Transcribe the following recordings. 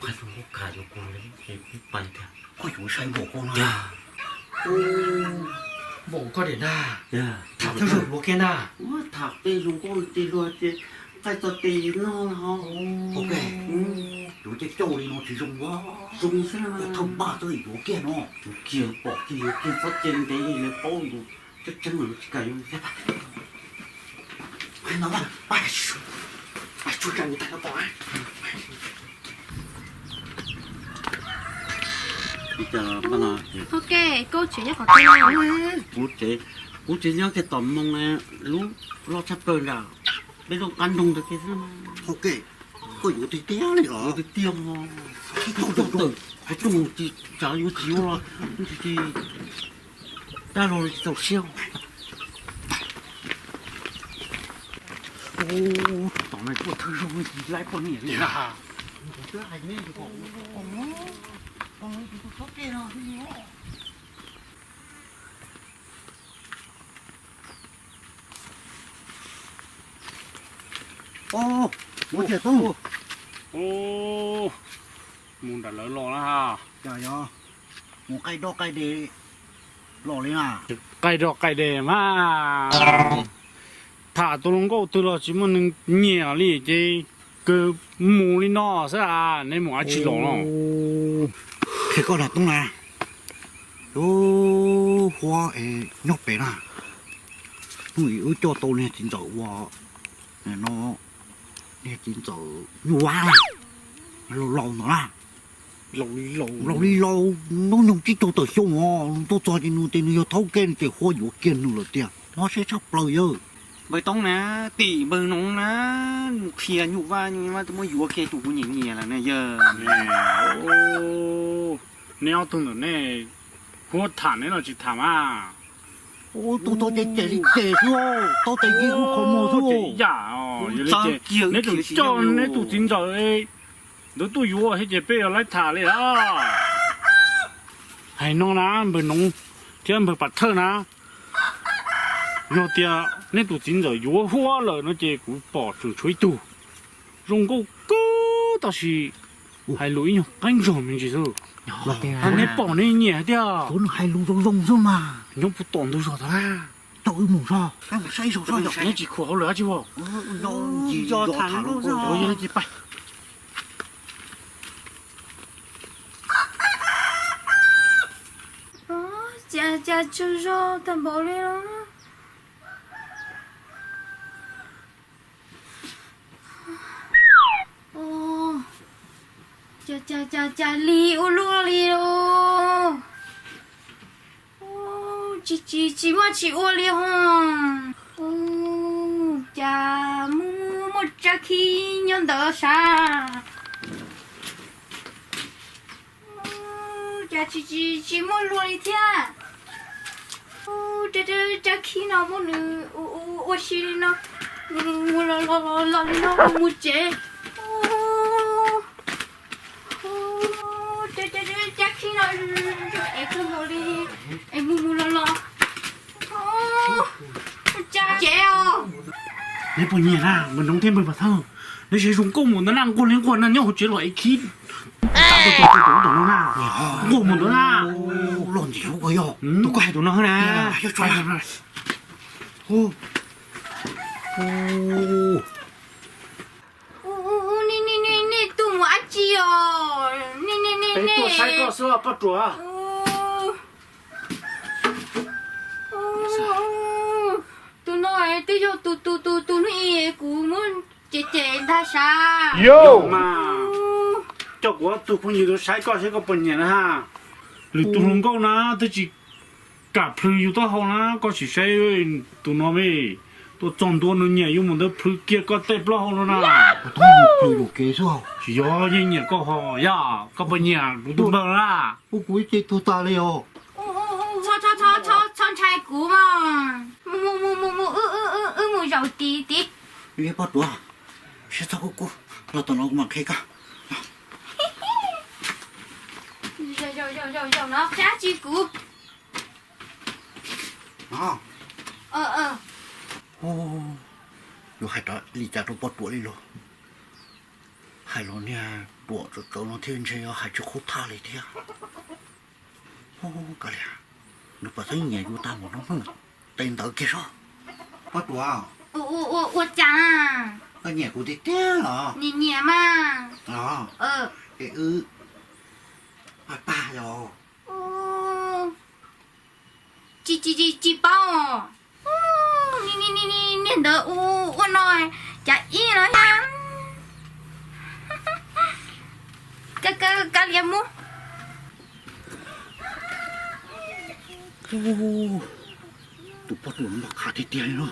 Qhov zoo nkauj khav zoo nkauj li ces peb pais tiag. Koj yuav saib npaum koj na. Yog. Npaum koj diam ntag. Tham thawj zaug yuav kiag ntag. Tham tej zoo nkauj tej luag ces qaij txog tes noj ho. Ok. Yuav coj coj li no tsis zoo a. Zoo xwb na. Thawj npaj txog yuav kiag no. Yuav kiag pom kiag yuav kiag txhob cia ntev li lawv paub yus tseeb tseeb lawm tsis kam yuav thiab. Kuv tsev, kuv tsev nyob kiag tom Moos lub loj tshaj plaws nram peb lub qab nroog ntawd kiag xwb. Koj yuav tiag tiag li los? Tiag tiag. Tsis tau tawm, qhov rooj tsis tsav yuav tsis yuav los tsis dab los tsis txaus siab. Tom no tuaj thawj zaug tsis laib poj niam li na. Mus thiaj tub. Mus nram lawv los na ha. Yog, mus qaij doj qaij de los li na. Qaij doj qaij de mas tham tus hluas nkauj twg los tsis muaj neeg nyiam li ces kawg mus li no xwb a, neb mus dab tsi los no? Qhia koj na Toob na, lub huab es nyob pem na, hnub ib wb coj tau niag txiv ntxawm ua no, niag txiv ntxawm nyuj vab na, laus laus ntawd na, laus li laus, hnub nyoog tsib caug tawm xyoo os, nws tuaj txog ces nws tias nws yog thaub ke, nws tseem hua yuav kiag nws lawm tiag, mob siab tshaj plaws yawg. Npawg Toob na, tim npawg Noov na, mus qhia nyuj vab, nyuj vab twb muab yuav kiag tus kuv nyiam nyiam lawm na yawg. Neb ob tug ntawm nej, kuv tham neb los tsis tham mas. Tus tau ces cem li cem xwb, tau tes cia kuv qhov muag xwb. Ces ib yam, neb tseem coj neb tus txiv ntxawm ntawd tuaj yuav thiab ces peb yuav laib tham li lawm. Hais no na npawg Noov thiab npawg Pas Thawj na, yog tias neb tus txiv ntxawm yuav huab lawm no ces kuv pom tseem tshuav ib tug zoo nkauj kawg tab sis hais lus ib nyuag qeeb zog me ntsis xwb. Neb pom neb nyiam tiag. Nws hais lus zoo zoo xwb mas. Nyob puag tom ntug zos tod na. Tau wb mus zog, neb tsis khuam hauj lwm dab tsi os. Yog tham lus zog. Cas, cas tsaug zog tag npaum li los. Cas, cas, cas, cas li ua luaj li os. Tsis, tsis, tsis muaj tsis ua li ho. Cas muaj, muaj, muaj tsab khib nyob ntawd sav. Cas tsis, tsis, tsis muaj luaj li thiab. Tsab khib no muab nws ua si li no, mus los los los li no mus tsev. Tsab khib no es kawg nkaus li, es mus mus los los. Tsab cev os. Neb puas nyiam na, npawg Noov thiab npawg Pas Thawj? Neb saib zoo nkauj mus ntawd na, nquag li nquag na, nyob hauv tsev los es khib. Nquag mus ntawd na. Los ntxim hlub kawg yog. Tus koj hais tus no na. Nej tuaj mus dab tsi os? Nej, nej, nej, nej. Peb tuaj saib koj xwb Paj Ruam. Tus no twb yog tus, tus, tus, tus hnub ib kuv muab cem cem ntag sav. Yog mas, coj kuv ob tug phooj ywg tuaj saib koj seb koj puas nyiam na ha. Lwm tus hluas nkauj na twb tsis kam plhws yus taub hau na, koj sim saib tus no me, tuaj txog ntua nws nyiam yus mus ntawd plhws kiag koj tej plaub hau no na. Tsis yog, yeej nyiam koj ho yog, koj puas nyiam kuv tus npawg na? Ua kuv ib ce tug tas li os. Txhob ntshai kuv mas, mus mus mus mus, wb mus zaum tid tid. Poj Ruam, siab txhob kub kub, los tom no kuv mam qhia koj. Zaum zaum zaum zaum no qhia tsis kuv. Yuav hais li cas rau Poj Ruam li los? Hais los niag ruam tsawv tsawv no thiab ntshe yuav hais tsis qhub thaj li thiab. Kav liam, nws puas txeeb nyiam yus tag npaum no, mus tes ntawd kiag sob. Pob Tuam, ua cas? Koj nyiam kuv tiag tiag los? Nyiam nyiam mas. Los, es wb pab pab los. Tsis, tsis, tsis paub. Niag ntawd ua no cas ib no thiab. Kav liam mus. Tus Pob Tuam no mas qhav tiag tiag li no.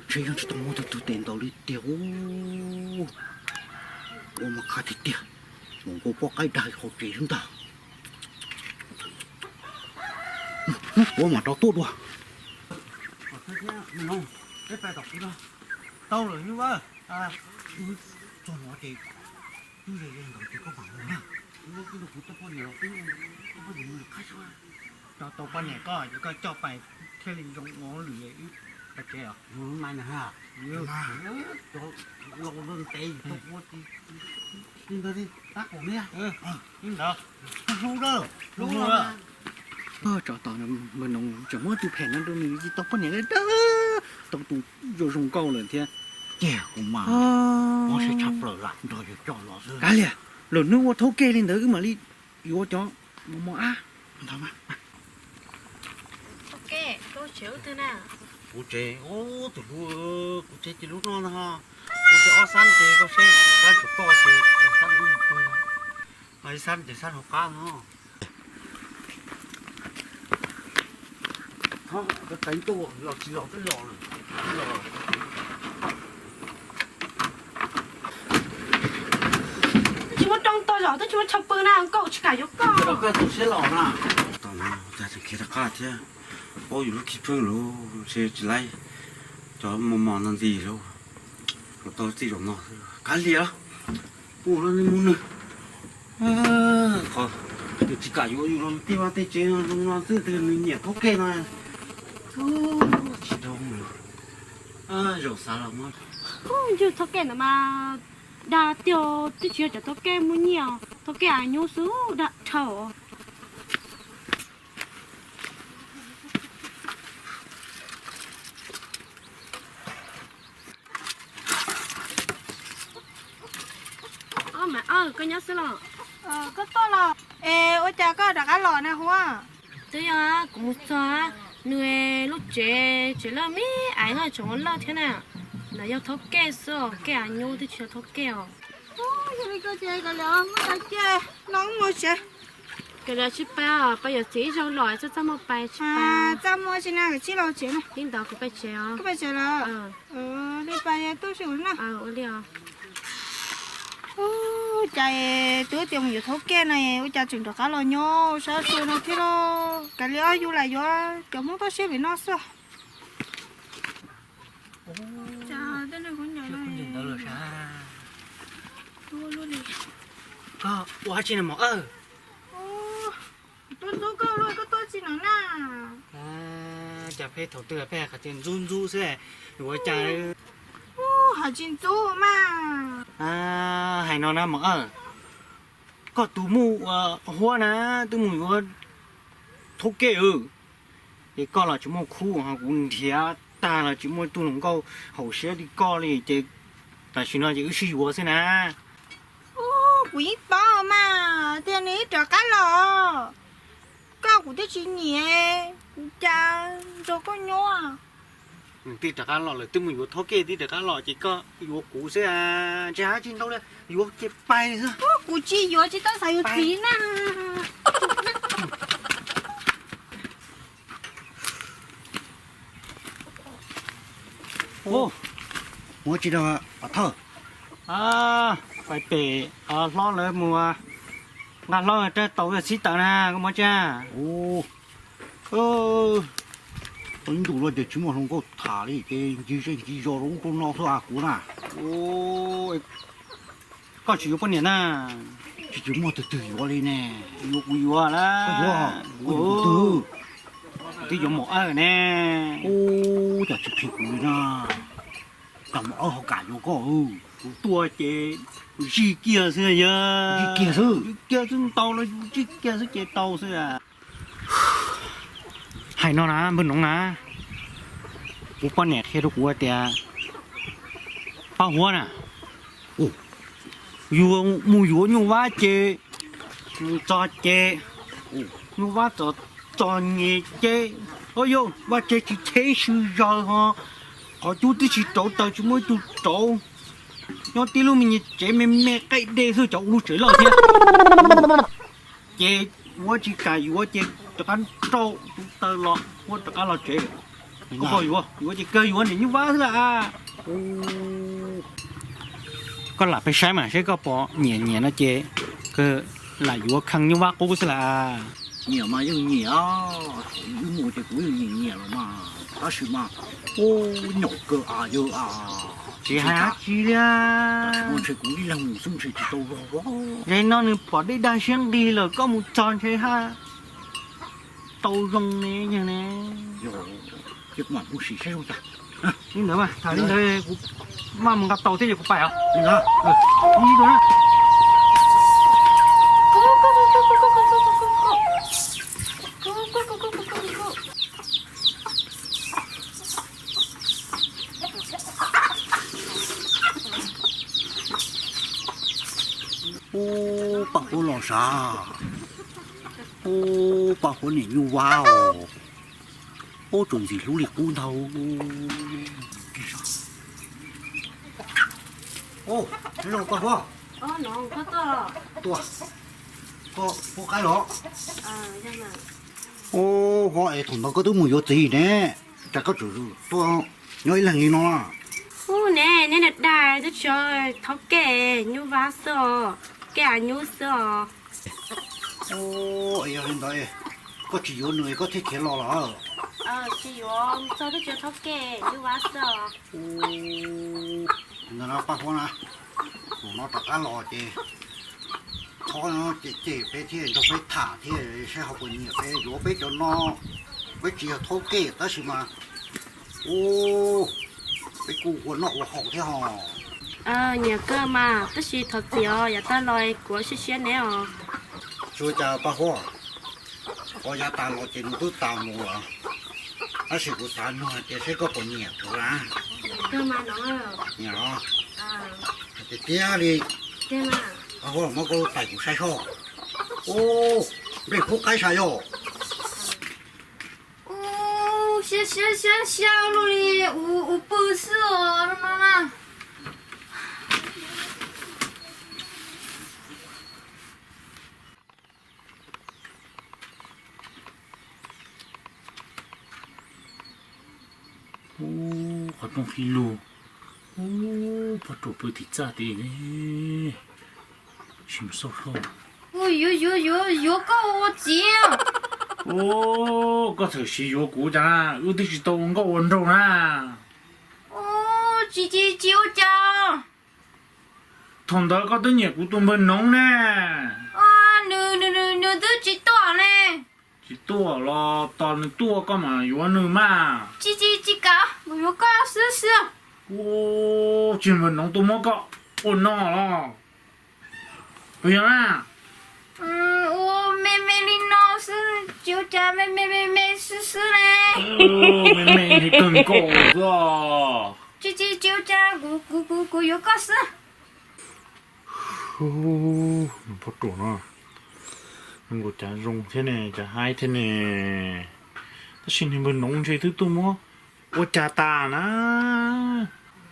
Ntshe yeej tsis tau muaj tug tug tes ntawd li tiag. Ua mas qhav tiag tiag, mus nkaus poj qaib dag qhov tsev xwb ntag. Ua mas rov tuaj dua. Tau lawm, wb txog no ces twb ze ze ntawd ces koj mam mus na. Kuv tau poj niam los, tau poj niam mus qab xwb. Tau poj niam koj ces koj coj pais thiaj li zoo ua lwm, wb pais tsev os. Zoo li mas na, cov laus ntev tau ua li ntawd li tab kaum li. Ntawd, tsov tom npawg Noov tseem muab tus phem no rau nws tsis tau poj niam li dab, tau tus zoo zoo nkauj lawm thiab. Ces kuv mas mob siab tshaj plaws lam nrog yus coj los xwb. Kav liam, lwm hnub ua thaub kej li ntawd wb mam li yuav cov mos mos ab. Kuv tsev, ub, tus hlub, kuv tsev ces lub no ntag. Kuv tsev ob xab ces koj seb, xab tsuas toj ces xab ub pw, ib xab ces xab hauv qab no. Tov, teev tuaj los tsis los twb los lawm. Twb tsis muaj rooj tog zos, twb tsis muaj chaw pw na, nkauj tsis kam yuav koj. Koj tu siab los na. Tom no cas tseem khiav rov qab thiab. Paub yus lub khib pheej lawm, ntshe tsis laib cov mos mos no ntxiv lawm. Los tau txij zaum no, kav liam, kuv los nws mus nws. Qhov nws tsis kam yuav yus los tej vaj tej tsev no zoo no xwb, nws nyiam thaub kej no. Tsis tau mus, zaum xav los mas. Yus thaub kej ntawd mas dag tiag, twb tsis yog cov thaub kej muaj nyiaj, thaub kej av nyub xwb dag dhau. Ob, mas koj nyob xwb los? Koj tuaj los es ua cas koj rov qab los na Huab? Twb yog kuv mus txog nws lub tsev, tsev lawj me aiv no tseem ua lawj thiab na. Ntawd yog thaub kej xwb os, kej av nyub twb tsis yog thaub kej os. Yog li koj ces kav liam, muab tau cia, no mus tsev. Kav liam tsis pais os, pais yuav txiv ib zaug los txaj txaj muag pais tsis pais. Txaj muag tsis na, kav tsij los tsev na. Li ntawd kuv pais tsev os. Koj pais tsev lawm? Li pais tuaj si na. Ua li os. Ua cas twb tias mus yuav thaub kej no ua cas tseem rov qab los nyob sab sua no thiab lauj. Kav liam, ob yus lam yuav cov Hmoob toj siab pem no xwb. Koj ua dab tsi no mos Awj? Ntxub ntxub koj, koj tuaj txij no na. Cas peb thaum twg peb hais tias ntxub ntxub xwb, yuav ua cas? Hais tsis ntxub mas. Hais no na mos Awj, koj tus muj ua Huab na, twb mus yuav thaub kej, ces koj los tsis muaj khub, ho kuv nrhiav tag los tsis muaj tus hluas nkauj haum siab li koj li, ces tam sim no ces wb sib yuav xwb na. Kuv yeej paub mas tias nws twb rov qab los, koj kuv twb tsis nyiam, kuv cas nrog koj nyob. Nws twb rov qab los lawm, twb mus yuav thaub kej twb rov qab los ces koj yuav kuv xwb, ntshe hais tsis ntau li, yuav ces pais xwb. Kuv tsis yuav, tsis tau xav yuav txiv na. Mus tsis dog Pov Thawj, pais pem hlob lawv mus nqa hlob rab taus txhib taws na, koj mus tsa. Tau ib ntus no ces tsis muaj hluas nkauj tham li ces ncig zej ncig zos rau ub rau no xwb as kuv na. Koj tsis yuav poj niam na? Tsis, tsis muaj twg twg yuav li ne. Yuav kuv yuav lawm. Koj yuav? Koj yuav tus twg? Twb yuav Maum Awj ne. Ub, cas tsis phim kuv li na. Cas Maum Awj ho kam yuav koj? Kuv tuaj ces Zij kiag xwb yog, zij kiag xwb, zij kiag xwb, tau los zij kiag xwb ces tau xwb. Hais no na npawg Noov na, kuv poj niam qhia rau kuv tias Paj Huab na, yus mus yuav nyuj vab ces mus txog ces nyuj vab txom txom nyem ces, o yog vaj tse tsis theb sw zawg ho, qhov cub twb tsis rauv taws tsis muaj ib tug rauv, nyob tib lub me nyuag tsev me me qaij dej xwb, cov ub lub tsev loj thiab. Ces yuav tsis kam yuav ces rov qab rau tus taw los, Huab rov qab los tsev. Koj yuav, yuav ces kawg yuav niam nyuj vab xwb las. Koj lam peb saib mas saib koj pom nyiam nyiam no ces kawg lam yuav kheej nyuj vab qub xwb las. Nyiam mas yeej nyiam, thaum wb mus ces kuv yeej nyiam nyiam los mas, tab sis mas, ub, nyaum kawg as yawg as. Tsis hais dab tsi li. Tam sim no ntshe kuv ib leeg mus xwb ntshe tsis tau zog. Zaum no nws pom dej dag siab nqig lawm, koj mus txog ntshe haj tau zoo ne yawg ne. Ces kuv mam mus sim saib zoo cas. Li ntawd mas tham li ntawd kuv maj mus nqa tau thiab ces kuv pais os. Li ntawd. Ub, Paj Huab los sav. Ub, Paj Huab niam nyuj vab os. Ub, txawm ntxim hlub li qub ntag. Ub, Paj Huab. Tuaj, koj pub qaib los? Ub, Huab es thaum ntawd koj twb mus yuav txiv ne, cas koj tseem tuaj nyob ib leeg li no? Ub ne, neb dag dag twb tsis thov kej, nyuj vab xwb os, kej av nyuj xwb os. Yog li ntawd koj tsis yuav nws koj thiaj khiav los los? Tsis yuav, mus txog twb tsis thov kej, nyuj vab xwb os. Ntawd no Paj Huab na, tus no rov qab los ces thov no ces peb thiaj nrog peb tham thiab saib ho puas nyiam peb yuav peb cov no. Peb tsis yog thov kej tab sis mas, ub, peb kuj ua noj ua haus thiab ho. Nyiam kawg mas, tab sis thov txim os, yav tag los kuv siab siab neb os. Tsis ua cas Paj Huab, qhov yav tas los ces nws twb tas mus lawm, tab sis kuv xav nug hais tias saib koj puas nyiam kuv na. Nyiam los? Hais tiag tiag li. Paj Huab, muab koj lub tais kuv saib soj. Ub, nplej kub qaib sas yog. Ub, siab siab siab siab luaj li, ub pw xwb os no na. Ub, qhov rooj qhib lug. Ub, poj ruam pw tim txaj tid ne. Sim xauj hlo. Yuav, yuav, yuav, yuav koj ua txiv. Ub, koj txawm siv yuav kuv cas na, wb twb tsis tau ua nkauj ua nraug na. Ub, tsis, tsis, tsis ua cas. Thaum ntawd koj twb nyiam kuv tus npawg Noov ne. Nws, nws, nws twb tsis tuaj ne. Tsis tuaj los tos nws tuaj koj mam yuav nws mas. Tsis, tsis, tsis kam, kuv yuav koj xwb xwb. Ub, tsis npawg Noov tuaj muab koj ua no los? Puas yog na? Ua me me li no xwb, tsis ua cas, me me me me xwb xwb ne. Me me li kawg nkaus xwb. Tsis, tsis, tsis ua cas, kuv, kuv, kuv, kuv yuav koj xwb. Nws poj ruam no, nws cas zoo thiab ne, cas haib thiab ne. Tab sis niag npawg Noov ntshe twb tuaj muab ua cas tas na.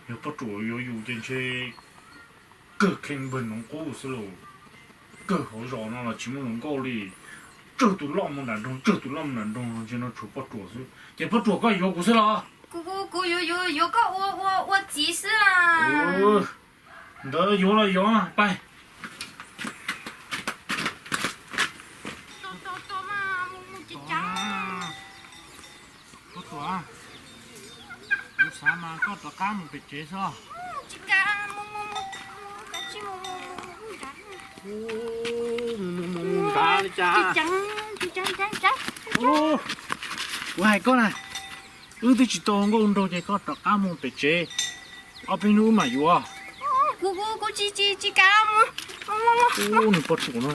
Yog poj ruam yuav yus ces ntshe kawg kheej npawg Noov qub xwb lauj. Kawg hauv zos no los tsis muaj hluas nkauj li. Tsawg tus loj mus nram nroog, tsawg tus loj mus nram nroog, ntshe no tshuav poj ruam xwb. Ces poj ruam koj yuav kuv xwb los? Kuv, kuv, kuv yuav, yuav, yuav koj ua, ua, ua txiv xwb. Ntawd yuav los yuav, pais. Poj ruam, kuv xav mas koj rov qab mus pem tsev xwb. Mus, mus, mus nrad li cas. Kuv hais koj na, wb twb tsis tau nkauj nraug ces koj rov qab mus pem tsev, ob peb hnub wb mam yuav. Kuv, kuv, kuv tsis, tsis, tsis kam mus. Ub, nws pov tsis ua no.